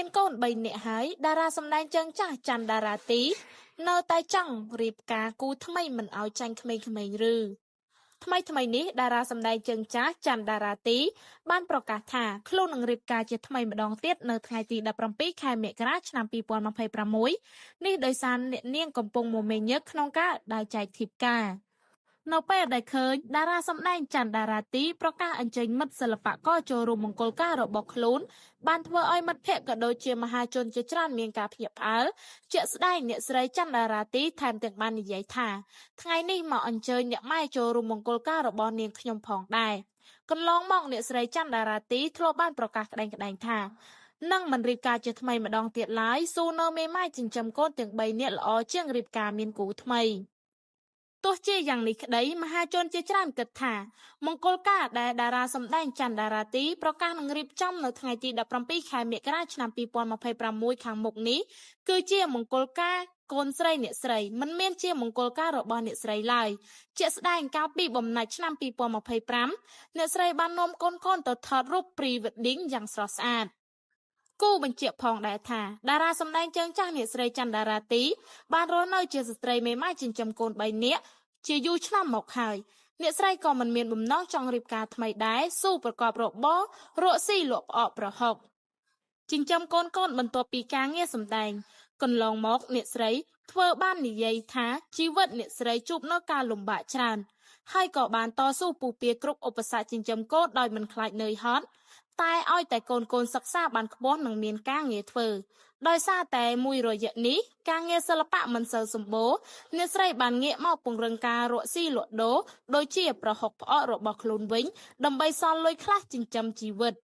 មានកូន ៣ នាក់ហើយ តារាសម្ដែងជើងចាស់ ចាន់ តារាទី នៅតែចង់រៀបការគូថ្មីមិនឱ្យចាញ់ក្មេងៗឬ? ថ្មីៗនេះ តារាសម្ដែងជើងចាស់ ចាន់ តារាទី បានប្រកាសថា ខ្លួននឹងរៀបការជាថ្មីម្ដងទៀតនៅថ្ងៃទី១៧ ខែមករា ឆ្នាំ២០២៦ នេះដោយសារអ្នកនាងកំពុងមមាញឹកក្នុងការដើរចែកធៀបការ។ នៅពេលដែលឃើញតារាសម្ដែង ចាន់ តារាទី ប្រកាសអញ្ជើញមិត្តសិល្បករចូលរួមមង្គលការរបស់ខ្លួន បានធ្វើឱ្យមិត្តភក្តិក៏ដូចជាមហាជនជាច្រើនមានការភ្ញាក់ផ្អើល ជាក់ស្ដែងអ្នកស្រី ចាន់ តារាទី ថែមទាំងបាននិយាយថា ថ្ងៃនេះមកអញ្ជើញអ្នកម៉ែចូលរួមមង្គលការរបស់នាងខ្ញុំផងដែរ។ កន្លងមកអ្នកស្រី ចាន់ តារាទី ធ្លាប់បានប្រកាសក្តែងៗថា នឹងមិនរៀបការជាថ្មីម្ដងទៀតឡើយ ស៊ូនៅមេម៉ាយចិញ្ចឹមកូនទាំង ៣ នាក់ល្អជាងរៀបការមានគូថ្មី។ ទោះជាយ៉ាងនេះក្តី មហាជនជាច្រើនគិតថា មង្គលការដែលតារាសម្ដែង ចាន់ តារាទី ប្រកាសនឹងរៀបចំនៅថ្ងៃទី១៧ ខែមករា ឆ្នាំ២០២៦ ខាងមុខនេះ គឺជាមង្គលការកូនស្រីអ្នកស្រី មិនមែនជាមង្គលការរបស់អ្នកស្រីឡើយ។ ជាក់ស្ដែងកាលពីបំណាច់ឆ្នាំ២០២៥ អ្នកស្រីបាននាំកូនៗទៅថតរូបព្រីវេឌីងយ៉ាងស្រស់ស្អាត។ គូបញ្ជាក់ផងដែរថា តារាសម្ដែងជើងចាស់អ្នកស្រី ចាន់ តារាទី បានរស់នៅជាស្ត្រីមេម៉ាយចិញ្ចឹមកូន ៣ នាក់ជាយូរឆ្នាំមកហើយ អ្នកស្រីក៏មិនមានបំណងចង់រៀបការថ្មីដែរ ស៊ូប្រកបរបររកស៊ីលក់ផ្អកប្រហុក ចិញ្ចឹមកូនៗបន្ទាប់ពីការងារសម្ដែង។ កន្លងមកអ្នកស្រីធ្វើបាននិយាយថាជីវិតអ្នកស្រីជួបនូវការលំបាកច្រើន ហើយក៏បានតស៊ូពុះពារគ្រប់ឧបសគ្គចិញ្ចឹមកូនដោយមិនខ្លាចនឿយហត់ តែឱ្យតែកូនៗសិក្សាបានខ្ពស់និងមានការងារធ្វើ។ ដោយសារតែមួយរយៈនេះការងារសិល្បៈមិនសូវសម្បូរ អ្នកស្រីបានងាកមកពង្រឹងការរកស៊ីលក់ដូរ ដូចជាប្រហុកផ្អករបស់ខ្លួនវិញ ដើម្បីសល់លុយខ្លះចិញ្ចឹមជីវិត។